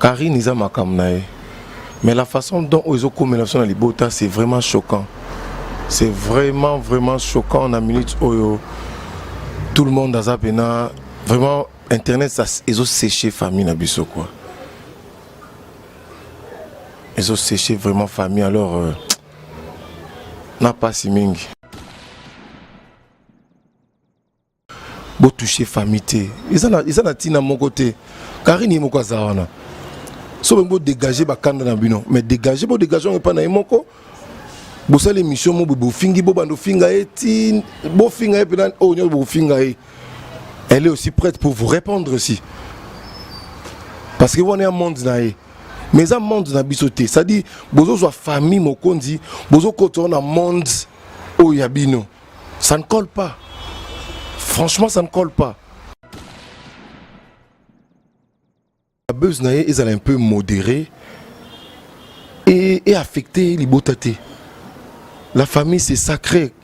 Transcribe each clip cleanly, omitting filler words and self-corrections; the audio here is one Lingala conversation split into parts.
Karine eza makambo na ye mais la façon dont oyo ezokomela biso na libota, c'est vraiment choquant, c'est vraiment vraiment choquant. Na minute oyo, tout le monde aza pena vraiment, internet ezosécher famille na biso quoi, ezosécher vraiment famille. Alors na pasi mingi, botouche famille te, eza na ntina moko te. Karine ye moko aza wana, so bongi bodégage bakanda na bino, mais dégage, bodégage yango epai na ye moko. Bosala émission mo boye, bofingi, bobanda ofinga ye ti bofinga ye mpena oyo nyonso bofinga ye, elle est aussi prête pour vous répondre aussi, parce que wana ya monde na ye, mais eza monde na biso te. C'est-à-dire bozozwa famille mokonzi, bozokota na monde oyo ya bino, ça ne colle pas, franchement, ça ne colle pas. La buzz na ye ezala un peu modéré et affecté libota te. La famille, c'est sacré,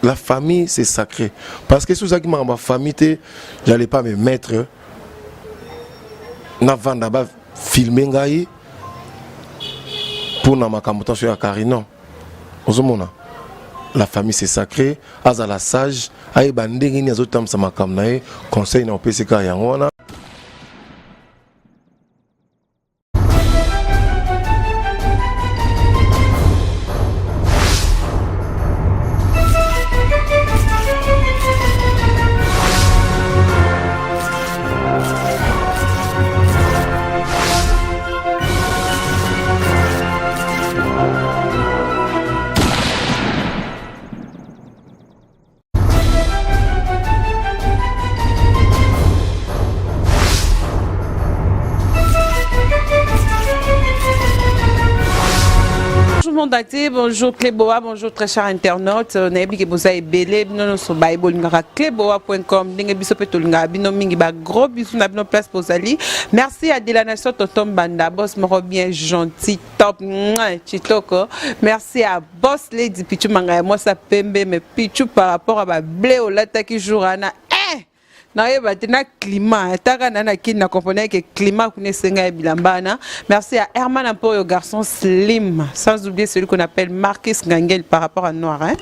la famille, c'est sacré, parce que soki ozalaki makambo ya famille te, j'allais pas me mettre navanda bafilme ngai mpona makambo tanso ya Karine, non. Ozomona, la famille, c'est sacré. Azala sage, ayeba ndenge nini azotambwisa makambo na ye. Conseil na opesi kaka yango wana. Monde entier, bonjour Cléboa, bonjour très cher internaute. Nayebi ke boza ebele, bino nyonso baye bolingaka cléboa.com ndenge biso mpe tolingaka bino mingi. Ba gros bisous na bino place bozali. Merci à de la nation, tonton Banda, boss moko bien gentil, top chitoko. Merci à boss lady Pichu Manga ya mwasa pembe, mais Pichu, par rapport à ba blé olataki jour wana, eh nayeba te na climat ataka na na kini na comprendre ke climat kuna esenga ya bilamba wana. Merci à Herman Ampoyo, garçon slim, sans oublier celui qu'on appelle Marcus Gangel par rapport à noir, hein.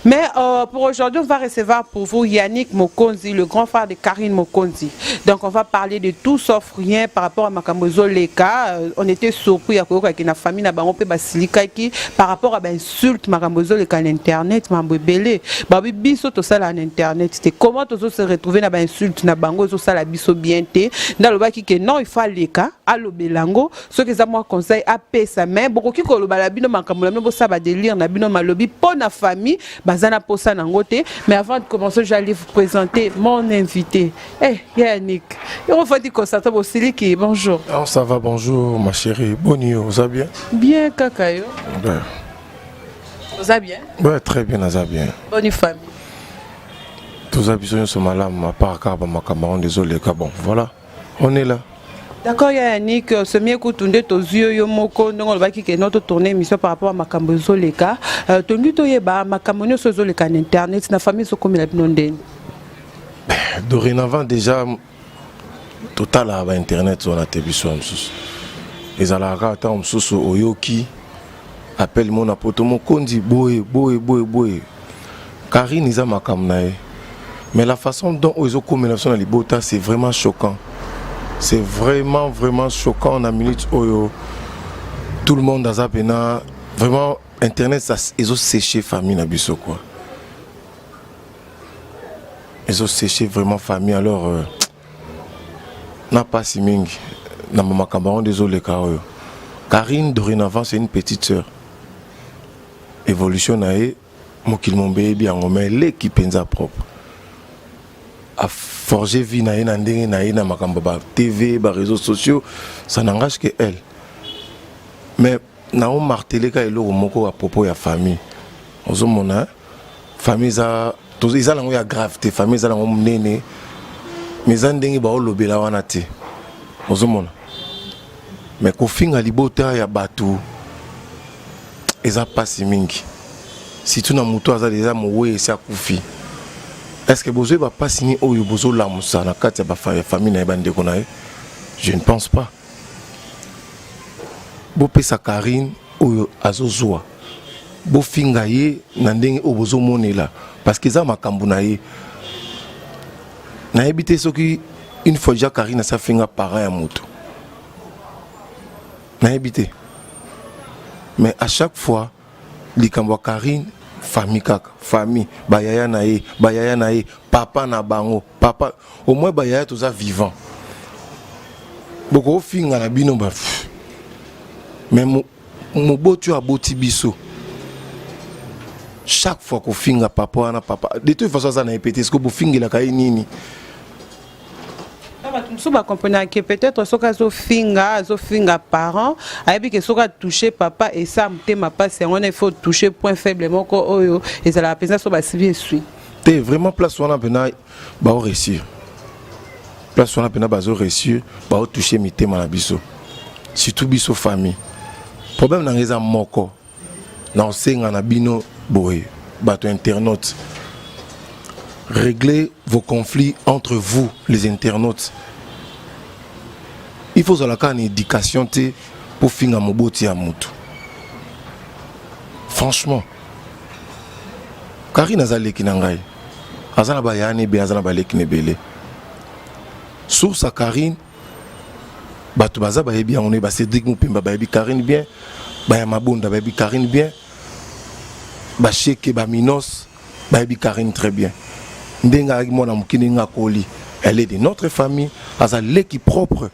Mais pour aujourd'hui, on va recevoir pour vous Yannick Mokonzi, le grand frère de Karine Mokonzi. Donc on va parler de tout sauf rien par rapport à makambo ezoleka. On était surpris ya koyoka ke na famille na bango mpe basilikaki par rapport à bainsulte, makambo ezoleka na internet, makambo ebele. Babi biso tosala na internet te, comment tozo se retrouver na bainsulte na bango? Ezosala biso bien te. Nde alobaki ke non, il faut aleka alobela yango, soki eza mwa conseil apesa. Mais bokoki koloba na bino makambo na bino, bosala badélire na bino, malobi mpo na famille baza na posa nango te. Mais avant de commencer, j'allais vous présenter mon invité. Eh Yannick, yo fati constater bosiliki. Bonjour. Alors ça va, bonjour ma chérie, boni yo, oza bien? Bien kaka, yo? Ouais. Oza bien? Ouais, très bien, naza bien. Bonne famille? Toza biso nyonso malamu, à part kaka bamakambo yango nde ezoleka. Bon, voilà, on est là. D'accord ya Yannick, somie kutu nde tozwi yo, yo moko ndenge olobaki ke no totourne émission par rapport à makambo ezoleka. Tolingi toyeba makambo nyonso ezoleka na internet na famille ezokomela bino ndeni. Dorénavant déjà totalaka bainternet wana te. Biso ya mosusu ezalaka kaka ntango mosusu oyoki appel mona poto mokonzi boye boye boye boye. Karine eza makambo na ye, mais la façon dont oyo ezokomela biso na libota, c'est vraiment choquant, c'est vraiment vraiment choquant. Na minute oyo, tout le monde aza pena vraiment, internet ezosécher famille na biso quoi, ezosécher vraiment famille. Alors na pasi mingi na makambo yango nde ezoleka oyo. Karine dorénavant, c'est une petite sœur, évolution na ye mokili mombe eyebi yango, mais eleki mpenza propre, aforge vie na ye na ndenge na ye na makambo ba TV, baréseaux sociaux, ça n'engage que elle. Mais naomartele ka eloko moko à propos ya famille. Ozomona, famille eza eza nango ya grave te, famille eza nango monene, mais eza ndenge baolobela wana te. Ozomona, mais kofinga libota ya bato eza mpasi mingi, surtout na moto aza deja mowe, esi akufi. Est ce que bozoyeba mpasi nini oyo bozolamusa na kati ya famille na ye, bandeko na ye? Je ne pense pas. Bopesa Karine oyo azozwa, bofinga ye na ndenge oyo bozomonela, parce que eza makambo na ye. Nayebi te soki une fois déjà Karine asafinga parent ya moto, nayebi te. Mais à chaque fois likambo ya Karine, famille kaka famille, bayaya na ye, bayaya na ye, papa na bango, papa au moins bayaya toza vivant, bokofinga na bino ba, mais moboti oyo aboti biso, chaque fois kofinga papa wana, papa de toute façon aza na ye pe te. Ceque bofingelaka ye nini? Bato mosusu bacomprenaka peut-être soki azofinga, azofinga parent, ayebi ke soki atouche papa, esa motema mpasi. Yango wana il faut toucher point faible moko oyo ezalaka mpenza so basibi esui. Te, vraiment, place wana mpena baoréussir, place wana mpena bazoréussir, baotouche mitema na biso, surtout biso famille. Problème na ngai eza moko na osenga na bino boye, bato internautes: réglez vos conflits entre vous les internautes. Il faut ozala kaka na éducation te mpo finga moboti ya motu. Franchement, Karine aza leki na ngai, aza na bayani ebele, aza na baleki na ebele. Source ya Karine, bato baza bayebi yango ne, bacédrik Mopemba bayebi Karine bien, baya Mabonda bayebi Karine bien, basheke baminos bayebi Karine très bien. Ndenge azalaki mwana moke, ndenge akoli, elle est de notre famille, aza leki propre.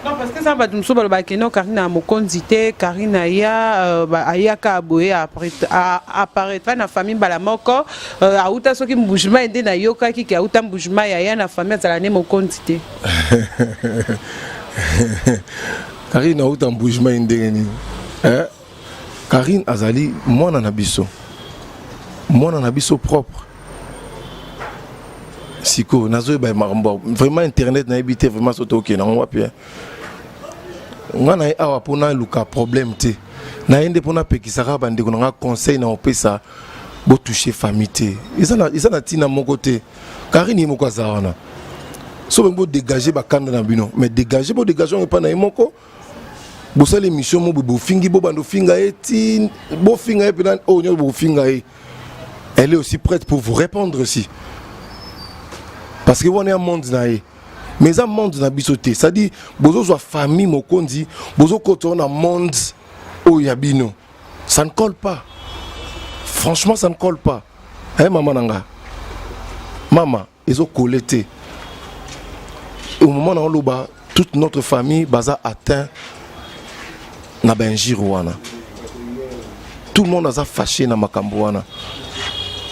Non, parce que eza bato mosusu balobaki no Karine ya mokonzi te. Karine aya ayaka boye, apparaîtra na famille mbala moko, auta soki Mbujimai nde nayokaki ke auta Mbujimai, aya na famille, azala ne mokonzi te. Karine auta Mbujimai ndenge nini, eh? Karine azali mwana na biso, mwana na biso propre. Sikoyo nazoyeba makambo vraiment internet, nayebi te vraiment so tokende yango wapi. Nga na ye awa mpo naluka problème te, na ye nde mpo napekisaka bandeko na nga. Conseil na opesa, botouche famille te, eza na ntina moko te. Karine ye moko aza wana, so bengi bodégage bakanda na bino, mais dégage, bodégage yango epai na ye moko. Bosala émission mo boye, bofingi, bobanda ofinga ye ti bofinga ye mpena oyo nyonso bofinga ye, elle est aussi prête pour vous répondre aussi, parce que wana ya monde na ye, mais eza monde na biso te. C'est-à-dire bozozwa famille mokonzi, bozokota na monde oyo ya bino, ça ne colle pas. Franchement, ça ne colle pas. Eh, mama na nga, mama, ezokole te. Au moment na oloba, toute notre famille baza atteint na bainjure wana, tout le monde aza fâché na makambo wana.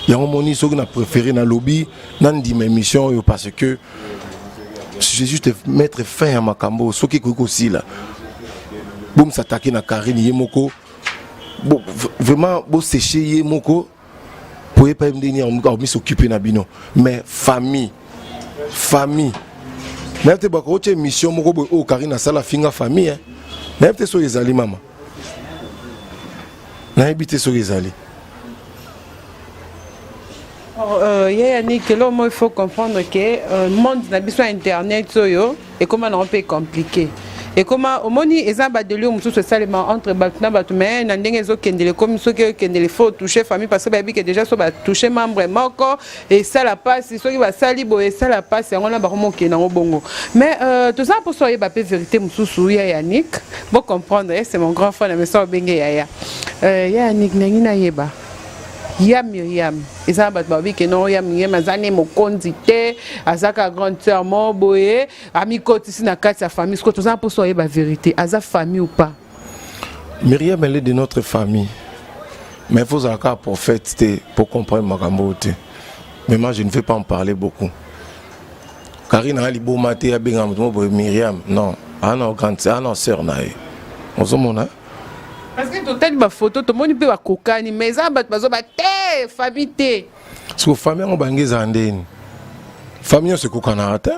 Yango moni soki na préféré nalobi nandima émission oyo, parce que c'est juste mettre fin ya makambo. Soki ekoki kosila, bomisatake na Karine ye moko, vraiment boséche ye moko po ye pa ye ndenge akomi na bino. Mais famille, famille, nayebi te bakotia émission moko boye oyo Karine asala finga famille. Nayebi te soki ezali, mama, nayebi te soki ezali. Ye Yannick, eloko moko il faut comprendre ke monde na biso ya internet oyo ekóma nango mpe compliqué. Ekóma, omoni, eza badélire mosusu esalema entre bato na bato, mais na ndenge ezokendele, ekomi soki okendele, faut toucher famille, parce que bayebi ke déjà so batouche membre moko, esala mpasi. Soki basali boye, esala mpasi. Yango na bakoma okende yango bongo. Mais toza mposa oyeba mpe vérité mosusu ya Yannick. Bocomprendre, c'est mon grand frère na mesa obenge yaya. Ya Yannick, nangi nayeba ya Miriam, eza na bato balobi ke non, ya Miriam aza ne mokonzi te, aza ka grande sœur mo boye, amikotisi na kati ya famille. Siko toza mposa oyeba vérité, aza famille ou pas? Myriam, elle est de notre famille, mais il faut ozala kaka prophète te pour comprendre makambo oyo te. Mais moi, je ne vais pas en parler beaucoup. Karine aa liboma te abengaka moto mo boye Myriam. Non, aa na grande, aa na sœur na ye, ozomona. Parce que totali bafoto, tomoni mpe bakokani, mais eza bato bazoba te, famille te. Siko famille yango bangi ezala ndeni? Famille nyonso ekokanaka te.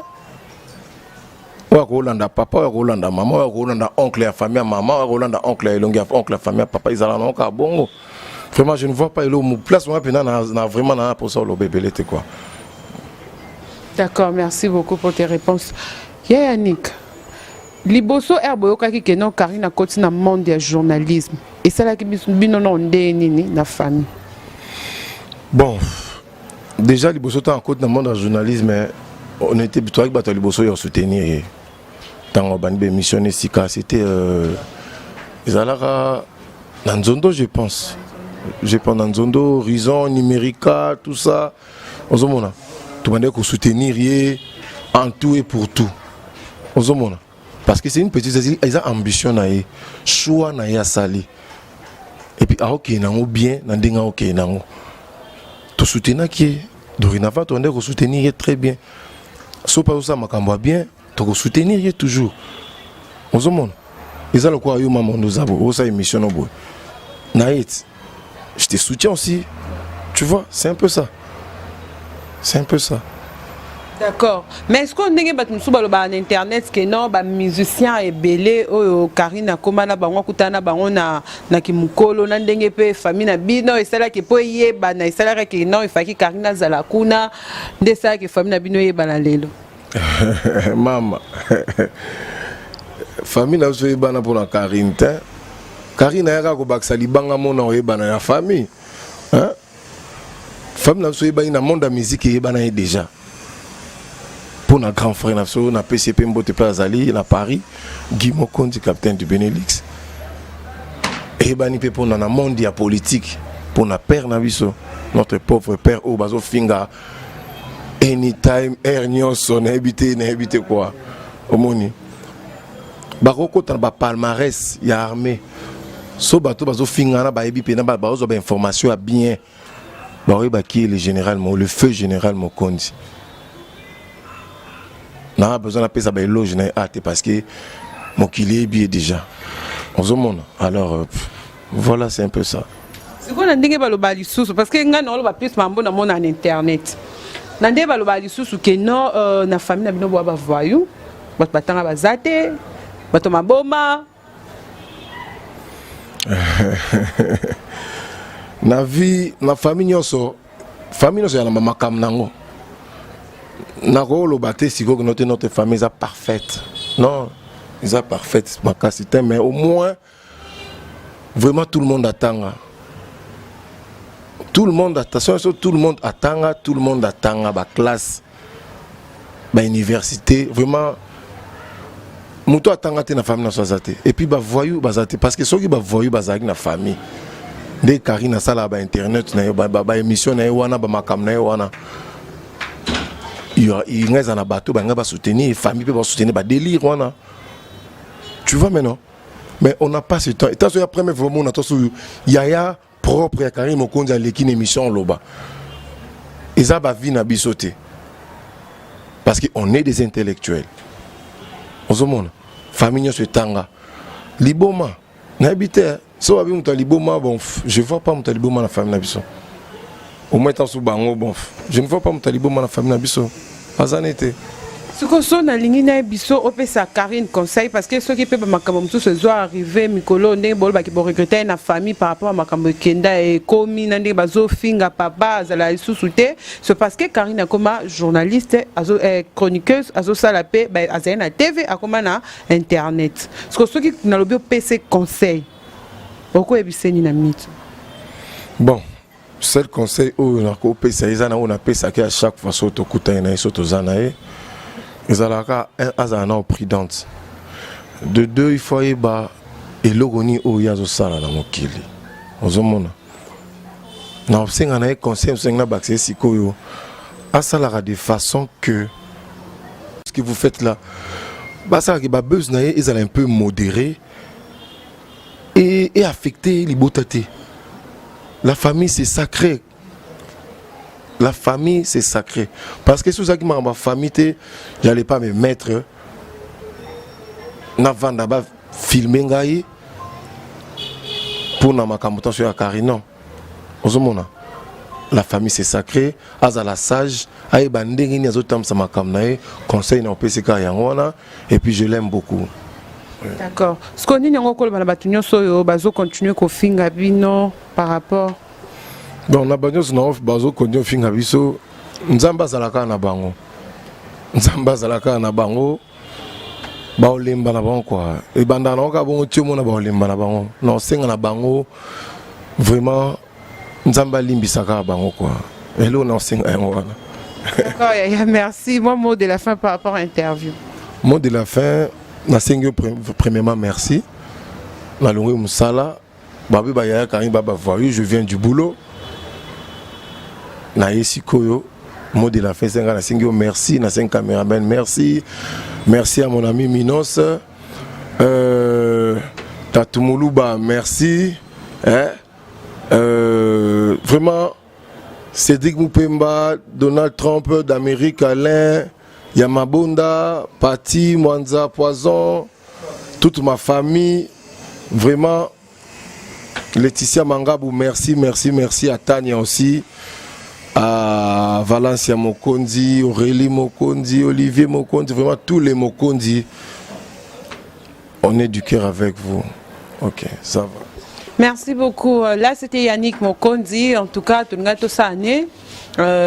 Oyo akolanda papa, oyo akolanda mama, oyo akolanda oncle ya famille ya mama, oyo akolanda oncle ya elongi ya oncle ya famille ya papa, ezala nango kaka bongo. Vraiment, je ne vois pas eloko place wana mpena na vraiment na mposa oloba ebele te quoi. D'accord, merci beaucoup pour tes réponses. Ya Yannick, liboso heure boyokaki ke non Carine akoti na monde ya journalisme, esalaki bino nao ndenge nini na famille? Bon, déjà liboso ntango akoti na monde ya journalisme, on était toyaki bato ya liboso ya soutenir ye. Ntango abandi baémission esika, c'était ezalaka na Nzondo, je pense, je pense na Nzondo, Horizon Numérica, tout ça. Ozomona, tobandaki kosoutenir ye en tout et pour tout, ozomona, parce que c'est une petite, eza ambition na ye, choix na ye asali, et puis aokende nango bien na ndenge aokende nango. Tosoutenaki ye. Dorénavant tobandaki kosoutenir ye très bien. So mpe azosala makambo ya bien, tokosoutenir ye toujours. Ozomona, eza lokola yo mama oza boye, osala émission no boye na ye ti je te soutiens aussi, tu vois, c'est un peu ça, c'est un peu ça. D'accord, mais est-ce que ndenge bato mosusu balobaka na internet ke non, bamusicien ebele oyo Karine akóma na bango, akutana na bango na kimokolo, na ndenge mpe famille na bino esalaki mpo eyebana, esalaka ke non, efaki Karine azala kuna nde esalaki famille na bino eyebana lelo? Mama, famille na biso eyebana mpona Karine te. Karine ayaka kobakisa libanga mona oyebana ya famille, hein? Famille na biso eyebani na monde ya musique, eyebana ye déjà mpo na grand frère na biso. Napesi ye mpe mbote mpe azali na Paris, Guy Mokonzi, capitaine du Benelux. Eyebani mpe mpona na monde ya politique, mpona père na biso, notre pauvre père oyo bazofinga anytime, aire nyonso, nayebi te, nayebi te quoi. Omoni, bakokota na bapalmarès ya armée, so bato bazofingana bayebi mpena, bazozwa bainformation ya bien, baoyebaki le général, le feu général Mokonzi. Na besoin napesa baéloge na ye a te, parce que mokili eyebi ye déjà, ozomona. Alors voilà, c'est un peu ça. Sikoyo na ndenge baloba lisusu, parce que ngai naoloba plus mambo namona na internet, na ndenge baloba lisusu ke non, na famille na bino boya bavoyou, bato batanga baza te, bato maboma. Na vie, na famille nyonso, famille nyonso ya na bamakambo nango. Nakoloba te sikoyo kino te notre famille eza parfaite. Non, eza parfaite makasi te, mais au moins vraiment tout le monde atanga, tout le monde, attention, so tout le monde atanga, tout le monde atanga baclasse, bauniversité. Vraiment moto atanga te na famille na so aza te. Et puis bavoyou baza te, parce que soki bavoyou bazalaki na famille nde Karine asalaka bainternet na ye, baémission na ye wana, bamakambo na ye wana, ngai eza na bato bangai basoutenir famille mpe basoutenir badélire wana, tu vois. Maintenant, mais on n'a pas ce temps. Taso ya première fois mona toso yaya propre ya Karine Mokonzi aleki na émission oloba, eza bavie na biso te, parce que on est des intellectuels. Ozomona, famille nyonso etanga. Liboma, nayebi te so babi moto ya liboma. Bon, je vois pas moto ya liboma na famille na biso, au moins ntanso bango. Bon, je ne vois pas moto ya liboma na famille na biso, aza ne te. Sikoyo so nalingi nayebi so opesa Karine conseil, parce que soki mpe bamakambo mosusu ezo arrive mikolo, ndenge bolobaki boregretter ye na famille par rapport a makambo ekenda ekomi na ndenge bazofinga papa azala lisusu te, c'est parce que Karine akoma journaliste, azo, chroniqueuse, azosala mpe azali na TV, akoma na internet. Sikoyo soki nalobi opesa conseil, okoyebisa nini na mito? Bon, seul conseil oyo nakopesa eza na oyo napesaki à chaque fois so tokutani na ye, so toza na ye, ezalaka un, azala nao prudente. De deux, il faut ayeba eloko nini oyo ye azosala na mokili. Ozomona, na osenga na ye conseil mosusu na bakisa ye sikoyo, asalaka de façon que ce que vous faites là, basalaka babuzz na ye ezala un peu modéré et affecté libota te. La famille, c'est sacré. La famille, c'est sacré, parce que si ozalaki makambo ya famille te, j'allais pas me mettre navanda bafilme ngai mpona makambo ntanso ya Karine, non. Ozomona, la famille, c'est sacré. Azala sage, ayeba ndenge nini azotambwisa makambo na ye. Conseil na opesi kaka yango wana, et puis je l'aime beaucoup. D'accord. Sikoyo nini yango okoloba na bato nyonso oyo bazocontinue kofinga bino par rapport? Bon, na bato nyonso nango bazokontinue kofinga biso, Nzambe azalaka na bango, Nzambe azalaka na bango. Baolemba na bango kua, ebandaka nango kaka bongo ti omona baolemba na bango. Na osenga na bango vraiment, Nzambe alimbisa kaka bango kua. Eloko na osenga yango wana. D'accord, Yaya, merci. Moi, mot de la fin par rapport à l'interview. Mot de la fin, nasengi yo premièrement merci. Nalongwe mosala, babe bayaya kangi ba bavoyou, je viens du boulot, naye sikoyo. Mot de la fin, esenga nasengi yo merci, nasengi cameraman merci, merci à mon ami Minos, Tatumuluba, merci, hein? Vraiment Cédric Mupemba, Donald Trump d'Amérique, Alain Yamabonda, Pati Mwanza Poison, toute ma famille, vraiment Laetitia Mangabou, merci, merci, merci à Tania aussi, à Valencia Mokondi, Aurélie Mokondi, Olivier Mokondi, vraiment tous les Mokondi, on est du cœur avec vous. Ok, ça va. Merci beaucoup. Là, c'était Yannick Mokondi. En tout cas, tout le monde a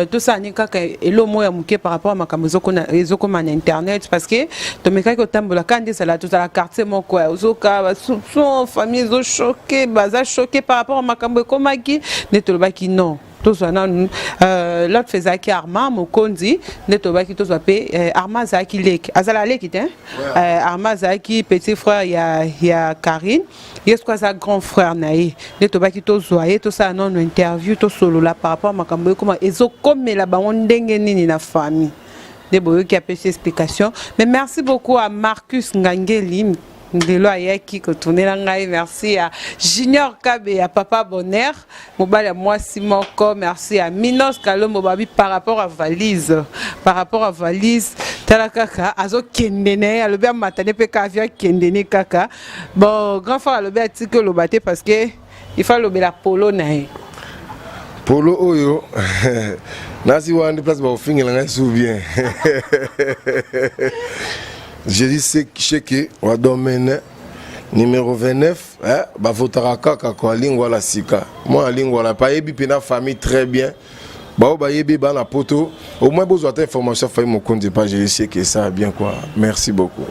tosala nini kaka elo moko ya moke par rapport à makambo ezokoma na internet, parce que tomekaki kotambola kaka nde ezala tozala quartier moko, ozoka basoupçon, famille ezochoquer, baza choqué par rapport à makambo ekomaki. Nde tolobaki non, tozwa nanu l'autre ezalaki Armand Mokonzi. Nde tolobaki tozwa mpe Armand, azalaki leki, azala leki te, Armand azalaki petit frère ya Karine, ye soki aza grand frère na ye. Nde tobaki tozwa ye, tosala nano interview, tosolola par rapport makambo ekoma ezokomela bango ndenge nini na famille. Nde boyoki apesi explication. Mais merci beaucoup à Marcus Ngangeli, lelo ayaki kotournela ngai. Merci à Junior Kabe ya Papa Bonheur, mobali ya mwasi moko. Merci à Minos Kalombo. Babi par rapport à valise, par rapport à valise, tala kaka azokende na ye, alobi amata ne mpe ka avion, akende ne kaka. Bon, grand frère alobi atiki oloba te parce que il faut alobela polo na ye. Polo oyo nasi wana nde place bakofingela ngai su bien. Jésus Sheke wa domaine numéro 29, eh, bavotaka kaka ko alingwala sika mwa alingwala pa ayebi mpena famille très bien. Bao bayebi bana poto, au moins bozwa ata information famille Mokonzi pa Jésus Sheke, ça bien quoi. Merci beaucoup.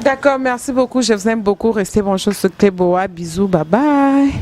D'accord, merci beaucoup. Je vous aime beaucoup. Restez bonjour sur Cléboa. Bisous, bye bye.